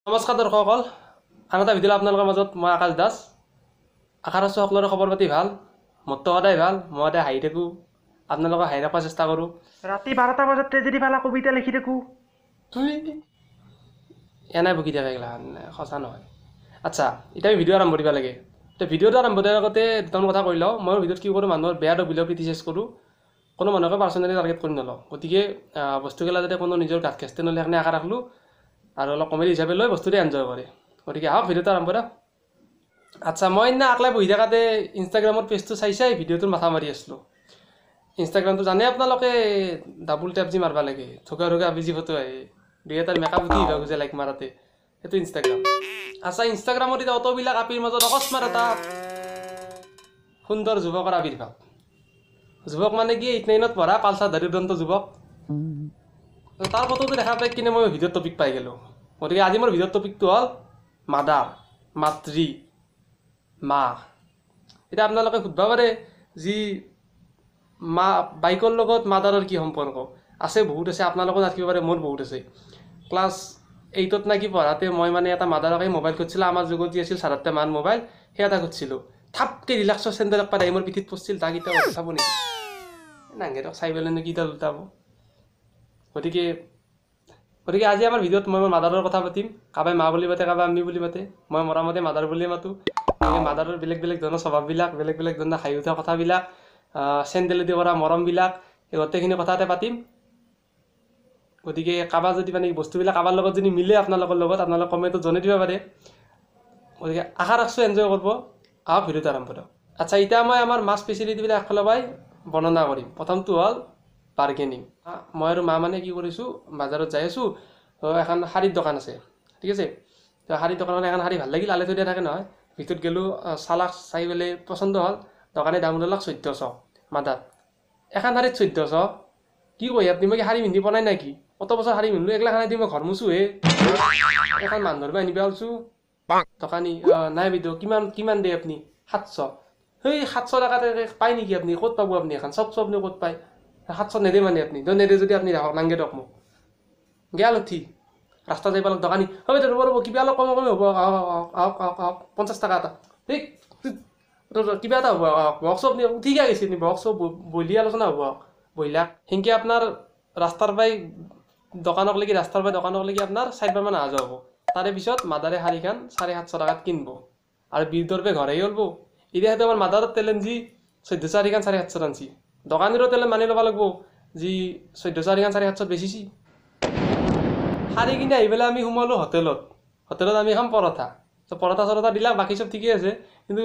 নমস্কাৰ দৰ্শকসকল, আন এটা ভিডিঅ' আপোনালোকৰ মাজত মই আকাশ দাস। আশা ৰাখিছোঁ সকলোৰে খবৰ পাতি ভাল। মোৰতো সদায় ভাল, মই সদায় হাঁহি থাকোঁ, আপোনালোকক হাঁহি ৰাখিব চেষ্টা কৰোঁ। ৰাতি 12টা বজাত ট্ৰেজেডি ফালা কবিতা লিখি থাকোঁ। তুমি এনাই বকি থাকে এইগিলা সঁচা নহয়। আচ্ছা, এতিয়া আমি ভিডিঅ' আৰম্ভ দিব লাগে। এতিয়া ভিডিঅ'টো আৰম্ভ দিয়াৰ আগতে দুটামান কথা কৈ লওঁ। মই ভিডিঅ'ত কি কৰোঁ, মানুহৰ বেয়া দোষবিলাক ক্ৰিটিচাইজ কৰোঁ, কোনো মানুহকে পাৰ্চনেলি টাৰ্গেট কৰি নলওঁ। গতিকে বস্তুগিলা যাতে কোনো নিজৰ গাত খেচতে নলয় সেইকাৰণে আশা ৰাখিলোঁ, আৰু অলপ কমেডি হিচাপে লৈ বস্তুটো এনজয় কৰে। গতিকে আহক ভিডিঅ'টো আৰম্ভ কৰক। আচ্ছা, মই সেইদিনা আকলাই বহি থাকোঁতে ইনষ্টাগ্ৰামত পেজটো চাই চাই ভিডিঅ'টোৰ মাথা মাৰি আছিলোঁ। ইনষ্টাগ্ৰামটো জানে আপোনালোকে, ডাবুল টেপ যি মাৰিব লাগে, ঠোকা ঠোকা বিজি ফটো আহে, দুই এটাৰ মেকআপ উঠি আহিব খোজে লাইক মাৰাতে, সেইটো ইনষ্টাগ্ৰাম। আচ্ছা, ইনষ্টাগ্ৰামত এতিয়া অট'বিলাক আপিৰ মাজত অকস্মাত এটা সুন্দৰ যুৱকৰ আৱিৰ্ভাৱ। যুৱক মানে কি, 8 9ত পঢ়া পালচাৰধাৰী উদন্ত যুৱক। তাৰ ফটোটো দেখা পাই কিনে মই ভিডিঅ'ৰ টপিক পাই গ'লোঁ। গতিকে আজি মোৰ ভিডিঅ'ৰ টপিকটো হ'ল মাদাৰ, মাতৃ, মা। এতিয়া আপোনালোকে সুধিব পাৰে যি মা বাইকৰ লগত মাদাৰৰ কি সম্পৰ্ক আছে। বহুত আছে, আপোনালোকো নাথাকিব পাৰে, মোৰ বহুত আছে। ক্লাছ 8ত না কি পঢ়াতে মই মানে এটা মাদাৰকে মোবাইল খুজিছিলোঁ। আমাৰ যুগত যি আছিল 7.5 মান মোবাইল, সেই এটা খুজিছিলোঁ। থাপকৈ ৰিলাক্সৰ চেণ্ডেল এক পাত আহি মোৰ পিঠিত পৰিছিল। তাক এতিয়া চাব নেকি নাংগেৰক চাই পেলাই কি এটা উল্টাব। গতিকে গতিকে আজি আমাৰ ভিডিঅ'ত মই মোৰ মাদাৰৰ কথা পাতিম। কাৰোবাই মা বুলি মাতে, কাৰোবাই আম্মি বুলি মাতে, মই মৰামতে মাদাৰ বুলিয়ে মাতোঁ। গতিকে মাদাৰৰ বেলেগ বেলেগ ধৰণৰ স্বভাৱবিলাক, বেলেগ বেলেগ ধৰণৰ হাঁহি উঠা কথাবিলাক, চেণ্ডেলেদি কৰা মৰমবিলাক, এই গোটেইখিনি কথাতে পাতিম। গতিকে কাৰোবাৰ যদি মানে বস্তুবিলাক কাৰোবাৰ লগত যদি মিলে আপোনালোকৰ লগত, আপোনালোকে কমেণ্টত জনাই দিব পাৰে। গতিকে আশা ৰাখিছোঁ এনজয় কৰিব। আহক ভিডিঅ'টো আৰম্ভ কৰক। আচ্ছা, এতিয়া মই আমাৰ মা স্পেচিয়েলিটিবিলাক একফালৰ পৰাই বৰ্ণনা কৰিম। প্ৰথমটো হ'ল বাৰ্গেনিং। মই আৰু মা মানে কি কৰিছোঁ, বজাৰত যাই আছোঁ, এখন শাৰীৰ দোকান আছে, ঠিক আছে। তো শাৰীৰ দোকানত এখন শাৰী ভাল লাগিল, আলে থৈ দিয়া থাকে নহয়। ভিতৰত গ'লোঁ, চালাক চাই পেলাই পচন্দ হ'ল। দোকানী দাম ওলালাক 1400। মাদাৰ এখন শাৰীত 1400 কি কয় আপুনি? মই কি শাৰী পিন্ধি পোৱা নাই নেকি? অত বছৰ শাৰী পিন্ধিলোঁ, এইগিলা শাৰী দি মই ঘৰ মুচোহে। এখন মানুহ ধৰিব আনিব ওলছোঁ। দোকানী নাই বাইদেউ, কিমান কিমান দিয়ে আপুনি? 700। সেই 700 টকাতে পায় নেকি আপুনি? ক'ত পাব আপুনি এখন? চব চব ক'ত পায়? 700 নেদে মানে আপুনি নেদে যদি আপুনি ৰাখক, নাংগে দিয়ক মোক। গেল উঠি ৰাস্তা যাই পালাক দোকানী, হ'ব বাইদেউ ৰ'ব ৰ'ব, কিবা অলপ কম কমি হ'ব, আহক আহক আহক আহক আহক, 50 টকা এটা, ঠিক কিবা এটা হ'ব, আহক বহক চব, ঠিকে গৈছে আপুনি বহক চব, বহিলি আলোচনা হ'ব, আহক বহিলাক। সেনকে আপোনাৰ ৰাস্তাৰ পৰাই দোকানক লাগি, ৰাস্তাৰ পৰাই দোকানক লাগি আপোনাৰ 4বাৰমান অহা যোৱা হ'ব। তাৰে পিছত মাদাৰে শাৰীখন 750 টকাত কিনিব আৰু বীৰদৰ পে ঘৰ আহি ওলব। এতিয়া সেইটো আমাৰ মাদাৰৰ টেলেণ্ট যি 1400 শাৰীখন 750 আনছি। দোকানীৰো টেলেণ্ট মানি ল'ব লাগিব যি 1400 শাৰীখন 750 বেচিছি। শাৰী কিনি আহি পেলাই আমি সোমালোঁ হোটেলত। হোটেলত আমি খাম পৰঠা। তো পৰঠা চৰঠা দিলাক, বাকী চব ঠিকেই আছে। কিন্তু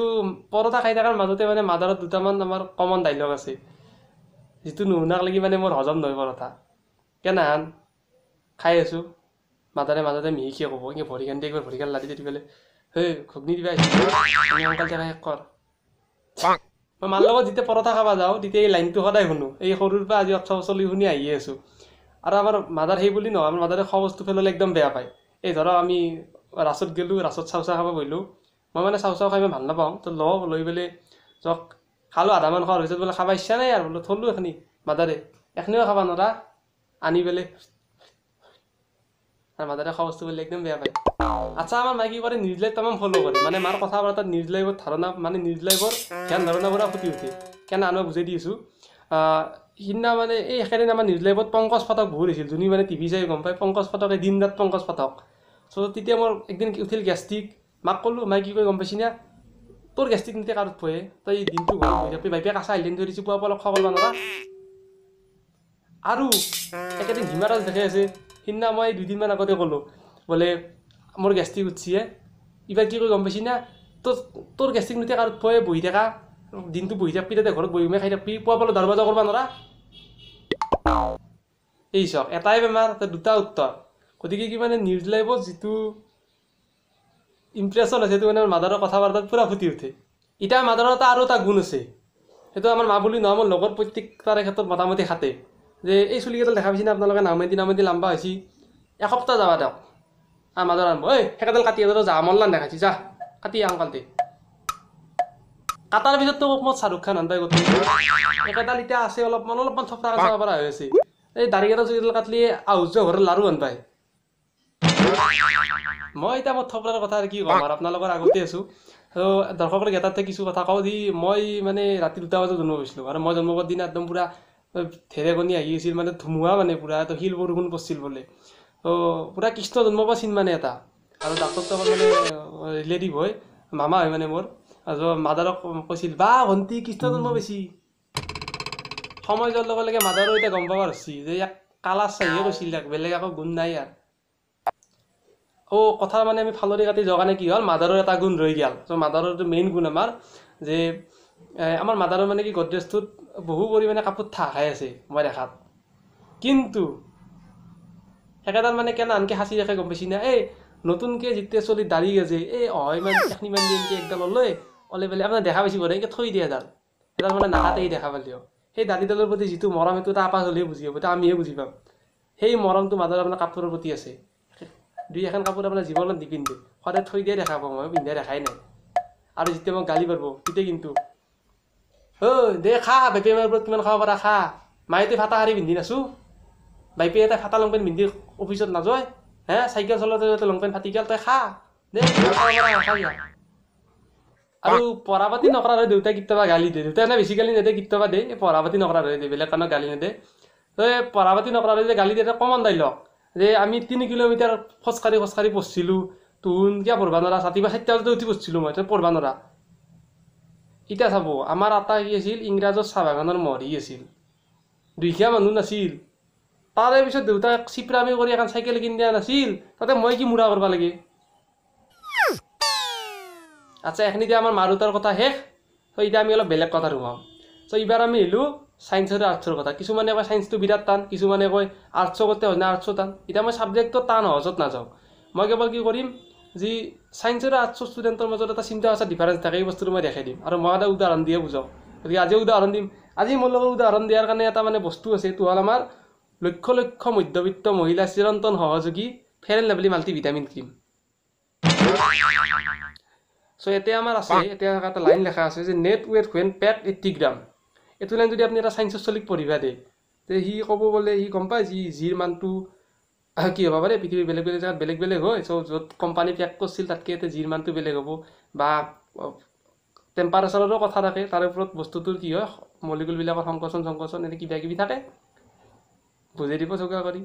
পৰঠা খাই থকাৰ মাজতে মানে মাদাৰত দুটামান আমাৰ কমন ডাইলগ আছে, যিটো নুশুনাক লাগি মানে মোৰ হজম নহয় পৰঠা। কেনেহান খাই আছোঁ, মাদাৰে মাজতে মিহিকে ক'ব, এনেকৈ ভৰিখন দি একবাৰ ভৰিখন লাদি দি পেলাই, হেই ঘুগনি দিবা আহিছোঁ, অংকাল টেকা শেষ কৰ। মই মাৰ লগত যেতিয়া পৰঠা খাব যাওঁ তেতিয়া এই লাইনটো সদায় শুনো। এই সৰুৰ পৰা আজি 18 বছৰলৈ শুনি আহিয়ে আছোঁ। আৰু আমাৰ মাদাৰ সেই বুলি নহয়, আমাৰ মাদাৰে খোৱা বস্তু পেলালে একদম বেয়া পায়। এই ধৰক আমি ৰাছত গ'লোঁ, ৰাছত চাও চাও খাব বহিলোঁ। মই মানে চাও চাও খাই ইমান ভাল নাপাওঁ, তো লওঁ লৈ পেলাই যাওক খালোঁ, আধামান খোৱাৰ পিছত বোলে খাব ইচ্ছা নাই আৰু, বোলে থলোঁ এখিনি। মাদাৰে এখিনিও খাব নোৱাৰা আনি পেলাই, আৰু মাদাৰে খোৱা বস্তু বোলে একদম বেয়া পায়। আচ্ছা, আমাৰ মায়ে কি কৰে, নিউজ লাইভ তামাম ফ'ল' কৰে। মানে মাৰ কথা বতৰাত নিউজ লাইভৰ ধাৰণা, মানে নিউজ লাইভৰ ধ্যান ধাৰণা পুৰা ফুটি উঠে। কেনে আনো বুজাই দি আছোঁ। সিদিনা মানে এই একেদিন আমাৰ নিউজ লাইভত পংকজ পাঠক বহুত হৈছিল, যোনে মানে টিভি চাই গম পায়, পংকজ পাঠকে দিন ৰাত পংকজ পাঠক। চ' তেতিয়া মোৰ একদিন উঠিল গেষ্ট্ৰিক। মাক ক'লোঁ, মায়ে কি কয় গম পাইছি না, তোৰ গেষ্ট্ৰিক নিতে কাৰোত পয়ে, তই দিনটো ঘৰত বহি থাকবি, বাইপে কাঁচা আহিল থৈ দিছোঁ, পুৱা পুৱা খোৱা কৰিব নোৱাৰা। আৰু একেদিন হিমাৰাজ দেখাই আছে। সিদিনা মই দুদিনমান আগতে ক'লোঁ বোলে মোৰ গেষ্ট্ৰিক উঠছিয়ে, এইবাৰ কি কয় গম পাইছি না, তোৰ গেষ্ট্ৰিক নুঠে কাৰোত পয়ে, বহি থাকা দিনটো বহি থাকবি, তাতে ঘৰত বহি খাই থাকবি, পুৱা পালে দৰবাজা কৰিব নোৱাৰা। এই চাওক, এটাই বেমাৰ, তাতে দুটা উত্তৰ। গতিকে কি মানে নিউজ লাইভত যিটো ইমপ্ৰেশ্যন আছে সেইটো মানে মাদাৰৰ কথা বাৰ্তাত পূৰা ফুটি উঠে। এতিয়া মাদাৰৰ এটা আৰু এটা গুণ আছে, সেইটো আমাৰ মা বুলি নহয়, মোৰ লগৰ প্ৰত্যেকটাৰে ক্ষেত্ৰত মোটামুটি খাটে। যে এই চুলিকেইডাল দেখা পাইছেনে আপোনালোকে, নামেদি নামেদি লাম্বা হৈছে, এসপ্তাহ যাবা দিয়ক আমাৰ মাদাৰ আৰম্ভ, ঐ সেইকেইডাল কাটি এডাল যা মল্লান দেখাইছি, যা কাটি আহ সোনকালতে। কাটাৰ পিছততো মই শ্বাহৰুখ খান আনবাই গোটেই একেডাল এতিয়া আছে, অলপমান অলপমান থপৰা চাব পৰা হৈ আছে। এই দাড়িকেইডাল চুলিকেইডাল কাটলি আহুজ ঘৰৰ লাৰু আনবাই। মই এতিয়া মোৰ থপৰাৰ কথা কি ক'ম আৰু আপোনালোকৰ আগতে আছোঁ। ত' দৰ্শকৰ জ্ঞাতাৰ্থে কিছু কথা কওঁ যি মই মানে ৰাতি 2টা বজাত জন্ম হৈছিলোঁ আৰু মই জন্ম হোৱাৰ দিনা একদম পূৰা ঢেৰেকণি আহি আছিল, মানে ধুমুহা, মানে পূৰা এটা শিল বৰষুণ পৰিছিল বোলে। ত' পূৰা কৃষ্ণ জন্ম পোৱা চিন মানে এটা। আৰু ডাক্তৰটো আমাৰ মানে ৰিলেটিভ হয়, মামা হয় মানে মোৰ। আৰু মাদাৰক কৈছিল, বা ভণ্টি কৃষ্ণ জন্ম বেছি। সময় যোৱাৰ লগে লগে মাদাৰো এতিয়া গম পাব ধৰছি যে ইয়াক কালাৰ চাইহে কৈছিল, ইয়াক বেলেগ একো গুণ নাই ইয়াৰ। অ' কথা মানে আমি ফালৰি কাটি যোৱা কাৰণে কি হ'ল, মাদাৰৰ এটা গুণ ৰৈ গ'ল। ত' মাদাৰৰটো মেইন গুণ আমাৰ যে আমাৰ মাদাৰৰ মানে কি গডৰেজটোত বহু পৰিমাণে কাপোৰ ঠাহ খাই আছে মই দেখাত, কিন্তু সেইকেইডাল মানে কেনে আনকি সাঁচি ৰাখে গম পাইছি না। এই নতুনকৈ যেতিয়া চলি দাড়ি গজে, এই অ' ইমান এখিনিমান দি এনেকৈ একডাল ওলাই ওলাই পেলাই আপোনাৰ দেখা পাইছি বাৰু, এনেকৈ থৈ দিয়ে এডাল, এডাল মানে নাকাটেই দেখা পালেও। সেই দাড়িডালৰ প্ৰতি যিটো মৰম, সেইটো এটা আপা চলিয়ে বুজি পাব, এতিয়া আমিহে বুজি পাম। সেই মৰমটো মাদাৰৰ আপোনাৰ কাপোৰৰ প্ৰতি আছে। দুই এখন কাপোৰ আপোনাৰ জীৱনত নিপিন্ধে, সদায় থৈ দিয়ে দেখা পাওঁ, মই পিন্ধাই দেখাই নাই। আৰু যেতিয়া মোক গালি পাৰিব তেতিয়া কিন্তু ঐ দে খা, বাইপে মাৰ ওপৰত কিমান খাব পাৰা খা, মায়ে তই ফাটা শাৰী পিন্ধি নাচো, বাইপে এটা ফাটা লং পেণ্ট পিন্ধি অফিচত নাযায় হে, চাইকেল চলাওঁতে যাতে লং পেণ্ট ফাটি গ'ল, তই খা দে খাব পাৰা খা। আৰু পঢ়া পাতি নকৰাৰ হৈ দেউতাই কেতিয়াবা গালি দিয়ে, দেউতাই এনে বেছি গালি নিদিয়ে, কেতিয়াবা দিয়ে, এই পঢ়া পাতি নকৰাৰ হৈ দিয়ে, বেলেগ কাৰণত গালি নিদিয়ে। তো এই পঢ়া পাতি নকৰাৰ হৈ যে গালি দিয়ে, কমন ডাইলগ যে আমি 3 কিলোমিটাৰ খোজকাঢ়ি খোজকাঢ়ি পঢ়িছিলোঁ, তোন কিয় পঢ়বা নোৱাৰা, ৰাতিপুৱা 4টা বজাতে উঠি পঢ়িছিলোঁ মই, তই পঢ়বা নোৱাৰা। এতিয়া চাব আমাৰ আটা কি আছিল, ইংৰাজৰ চাহ বাগানৰ মহৰি আছিল, দুখীয়া মানুহ নাছিল। তাৰে পিছত দেউতাক চিপৰামি কৰি এখন চাইকেল কিনি দিয়া নাছিল, তাতে মই কি মূৰা কৰিব লাগে। আচ্ছা, এইখিনিতে আমাৰ মা দেউতাৰ কথা শেষ। ত' এতিয়া আমি অলপ বেলেগ কথা সোমাম। চ' এইবাৰ আমি আহিলোঁ ছায়েন্স আৰু আৰ্টছৰ কথা। কিছুমানে কয় ছায়েন্সটো বিৰাট টান, কিছুমানে কয় আৰ্টছৰ কৰোঁতে হয় না আৰ্টছো টান। এতিয়া মই ছাবজেক্টটো টান সহজত নাযাওঁ, মই কেৱল কি কৰিম যি ছায়েন্স আৰু আৰ্টছৰ ষ্টুডেণ্টৰ মাজত এটা চিন্তা চৰ্চাৰ ডিফাৰেঞ্চ থাকে, এই বস্তুটো মই দেখাই দিম। আৰু মই এটা উদাহৰণ দিয়ে বুজাওঁ, গতিকে আজিও উদাহৰণ দিম। আজি মোৰ লগত উদাহৰণ দিয়াৰ কাৰণে এটা মানে বস্তু আছে, এইটো হ'ল আমাৰ লক্ষ লক্ষ মধ্যবিত্ত মহিলা চিৰন্তন সহযোগী fair and lovely multi vitamin cream. So' এতিয়া আমাৰ আছে, এতিয়া এটা লাইন লেখা আছে যে net weight when pack 80 gram. এইটো লাইন যদি আপুনি এটা ছায়েন্সৰ চলিক পঢ়িবা দিয়ে, তে সি ক'ব বোলে সি গম পায় যি জিৰ মানটো কি হ'ব পাৰে, পৃথিৱীৰ বেলেগ বেলেগ জেগাত বেলেগ বেলেগ হয়। চ' য'ত কোম্পানী পেক কৰিছিল তাতকৈ এতিয়া জিৰ মানটো বেলেগ হ'ব, বা টেম্পাৰেচাৰৰো কথা থাকে, তাৰ ওপৰত বস্তুটোৰ কি হয়, মলিকুলবিলাকৰ সংকোচন সংকোচন এনে কিবা কিবি থাকে, বুজাই দিব চৌকা কৰি।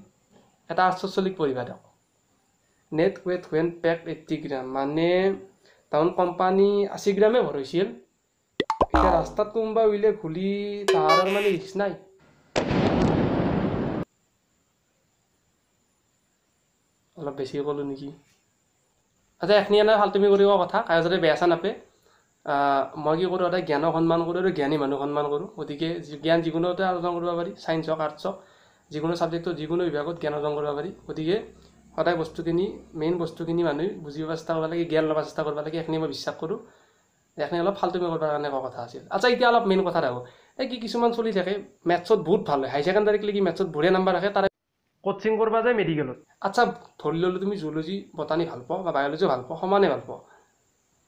এটা আৰ্টছৰ চলিক পঢ়িবা দিয়ক, net weight when pack 80 gram মানে টাউন কোম্পানী 80 গ্ৰামে ভৰাইছিল। এতিয়া ৰাস্তাত কোনোবা উইলে ঘুলি তাহাৰ মানে ৰিস্ক নাই। অলপ বেছি ক'লোঁ নেকি? আচ্ছা, এইখিনি এনে ফাল্টুমি কৰিব কথা, কাৰো যাতে বেয়া চেয়া নাপায়। মই কি কৰোঁ, সদায় জ্ঞানক সন্মান কৰোঁ আৰু জ্ঞানী মানুহক সন্মান কৰোঁ। গতিকে জ্ঞান যিকোনোতে অৰ্জন কৰিব পাৰি, ছায়েন্স হওক আৰ্টছ হওক, যিকোনো ছাবজেক্টত যিকোনো বিভাগত জ্ঞান অৰ্জন কৰিব পাৰি। গতিকে সদায় বস্তুখিনি মেইন বস্তুখিনি মানুহে বুজি পাব চেষ্টা কৰিব লাগে, জ্ঞান ল'ব চেষ্টা কৰিব লাগে, এইখিনি মই বিশ্বাস কৰোঁ। এইখিনি অলপ ফাল্টুমি কৰিবৰ কাৰণে কোৱা কথা আছিল। আচ্ছা, এতিয়া অলপ মেইন কথা থাকোঁ। এই কি কিছুমান চলি থাকে মেথছত বহুত ভাল হয়, হাই ছেকেণ্ডাৰীক লেগি মেথছত বঢ়িয়া নাম্বাৰ ৰাখে, তাৰে কোচিং কৰিব যায় মেডিকেলত। আচ্ছা, ধৰি ল'লোঁ তুমি জুলজি বটানী ভাল পোৱা বা বায়'লজি ভাল পোৱা, সমানে ভাল পোৱা,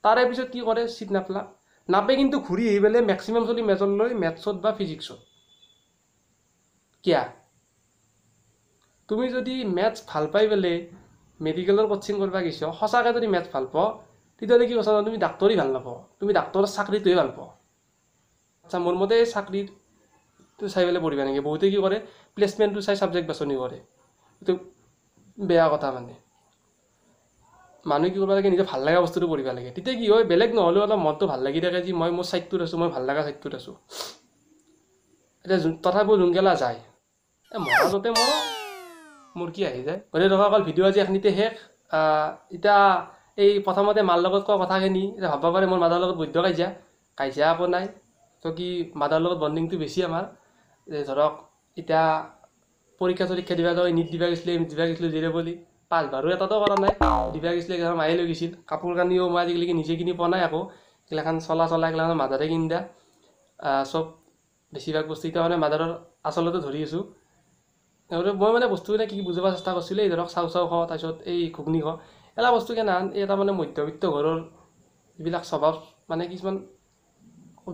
তাৰে পিছত কি কৰে, চিট নাপলা নাপে, কিন্তু ঘূৰি আহি পেলাই মেক্সিমাম চলি মেজৰ লৈ মেথছত বা ফিজিক্সত। কিয়া? তুমি যদি মেথছ ভাল পাই পেলাই মেডিকেলৰ কোচিং কৰিব গৈছ, সঁচাকৈ যদি মেথছ ভাল পোৱা, তেতিয়াহ'লে কি কৈছা, তুমি ডাক্তৰী ভাল নাপাওঁ, তুমি ডাক্তৰৰ চাকৰিটোহে ভাল পোৱা। আচ্ছা, মোৰ মতে চাকৰিটো চাই পেলাই পঢ়িবা নেকি। বহুতে কি কৰে, প্লেচমেণ্টটো চাই ছাবজেক্ট বাছনি কৰে, এইটো বেয়া কথা। মানে মানুহে কি কৰিব লাগে, নিজৰ ভাল লগা বস্তুটো পঢ়িব লাগে। তেতিয়া কি হয়, বেলেগ নহ'লেও অলপ মনটো ভাল লাগি থাকে যে মই মোৰ ছাইডটোত আছোঁ, মই ভাল লগা ছাইডটোত আছোঁ। এতিয়া তথাপিও যোনগেলা যায়, এই মৰা য'তে মৰ, মোৰ কি আহি যায়। গতিকে দৰ্শকসকল, ভিডিঅ' আজি এইখিনিতে শেষ। এতিয়া এই প্ৰথমতে মাৰ লগত কোৱা কথাখিনি এতিয়া ভাবিব পাৰে মোৰ মাদাৰ লগত বৈদ্য কাজিয়া, কাজিয়া একো নাই। ত' কি মাদাৰ লগত বণ্ডিংটো বেছি আমাৰ। যে ধৰক এতিয়া পৰীক্ষা চৰীক্ষা দিবা যাওঁ, নিট দিবা গৈছিলে, এম দিবা গৈছিলোঁ, জে ডাবল ই পাছ বাৰু এটাতো কৰা নাই, দিবা গৈছিলে এইগিলাখন মায়ে লৈ গৈছিল। কাপোৰ কানিও মই আজিকালি নিজে কিনি পোৱা নাই আকৌ, এইগিলাখান চলা চলা এইগিলাখান মাদাৰে কিনি দিয়া। চব বেছিভাগ বস্তু এতিয়া মানে মাদাৰৰ আচলতে ধৰি আছোঁ। আৰু মই মানে বস্তুবিলাক কি বুজাব চেষ্টা কৰিছিলোঁ, এই ধৰক চাউ চাউ খাওঁ, তাৰপিছত এই ঘুগনি খাওঁ, এলা বস্তু কেনেহেন এই এটা মানে মধ্যবিত্ত ঘৰৰ যিবিলাক স্বভাৱ, মানে কিছুমান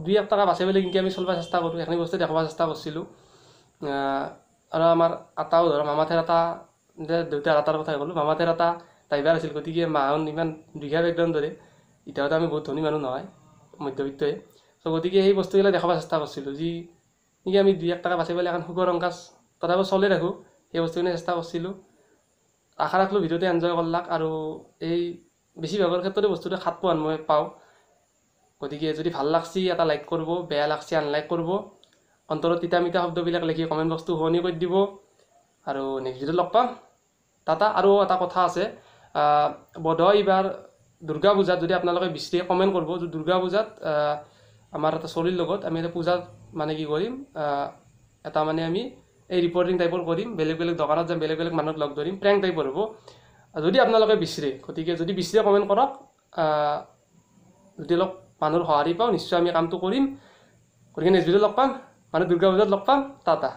দুই এক টকা বাচি পেলাই কিনকে আমি চলিব চেষ্টা কৰোঁ, সেইখিনি বস্তু দেখুৱাব চেষ্টা কৰিছিলোঁ। আৰু আমাৰ আটাও ধৰক মামাথেৰ আটা, দেউতাৰ আটাৰ কথাই ক'লোঁ, মামাথেৰ আটা ড্ৰাইভাৰ আছিল, গতিকে মাহন ইমান দুখীয়া বেকগ্ৰাউণ্ড ধৰে, এতিয়াওতো আমি বহুত ধনী মানুহ নহয়, মধ্যবিত্তই। চ' গতিকে সেই বস্তুবিলাক দেখাব চেষ্টা কৰিছিলোঁ, যি নেকি আমি 2-1 টকা বাচি পেলাই এখন সুখৰ সংসাৰ তথাপিও চলি ৰাখোঁ, সেই বস্তুখিনি চেষ্টা কৰিছিলোঁ। আশা ৰাখিলোঁ ভিডিঅ'টো এনজয় কৰলাক, আৰু এই বেছিভাগৰ ক্ষেত্ৰতে বস্তুটো খাট পোৱান মই পাওঁ। গতিকে যদি ভাল লাগছি এটা লাইক কৰিব, বেয়া লাগছি আনলাইক কৰিব, অন্তৰত তিতা মিঠা শব্দবিলাক লিখি কমেণ্ট বক্সটো শুৱনি কৰি দিব। আৰু নেক্সট ভিডিঅ'ত লগ পাম, টাটা। আৰু এটা কথা আছে, বোধহয় এইবাৰ দুৰ্গা পূজাত যদি আপোনালোকে বিচাৰে কমেণ্ট কৰিব, যে দুৰ্গা পূজাত আমাৰ এটা চলিৰ লগত আমি এটা পূজাত মানে কি কৰিম, এটা মানে আমি এই ৰিপৰ্টিং টাইপৰ কৰিম, বেলেগ বেলেগ দোকানত যাম, বেলেগ বেলেগ মানুহক লগ ধৰিম, প্ৰেংক টাইপৰ হ'ব, যদি আপোনালোকে বিচাৰে। গতিকে যদি বিচাৰে কমেণ্ট কৰক, যদি অলপ মানুহৰ সঁহাৰি পাওঁ নিশ্চয় আমি কামটো কৰিম। গতিকে নেক্সট ভিডিঅ'ত লগ পাম, মানে দুৰ্গা পূজাত লগ পাম, টাটা।